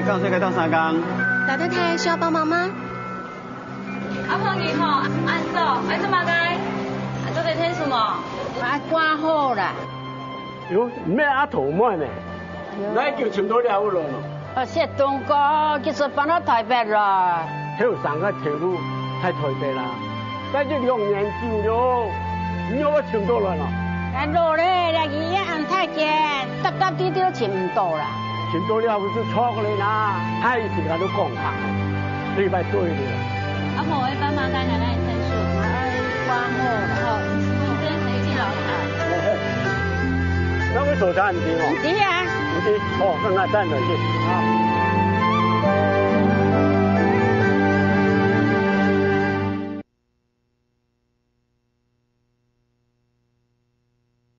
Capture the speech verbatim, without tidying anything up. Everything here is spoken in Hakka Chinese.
上次个到三工。老太太需要帮忙吗？阿婆你好，恁早，愛做麼个？做得聽什麼？啊，掛號啦。喲，毋係阿頭妹咩？哪會尋到這位來咯？啊，雪冬哥，其實搬到台北啦。後生个頭路在台北啦，該就兩年久了，你有尋到來咯？哎，老咧，這个也恁大間，搭搭地地都尋毋到啦。尋到了毋係著个啦，還有時間都講下，禮拜對了。阿婆，會幫忙帶奶奶洗手。哎，掛號啦。哦，你真係老啊。該位坐車毋知哦？毋知啊。毋知，哦，該𠊎帶你去。啊。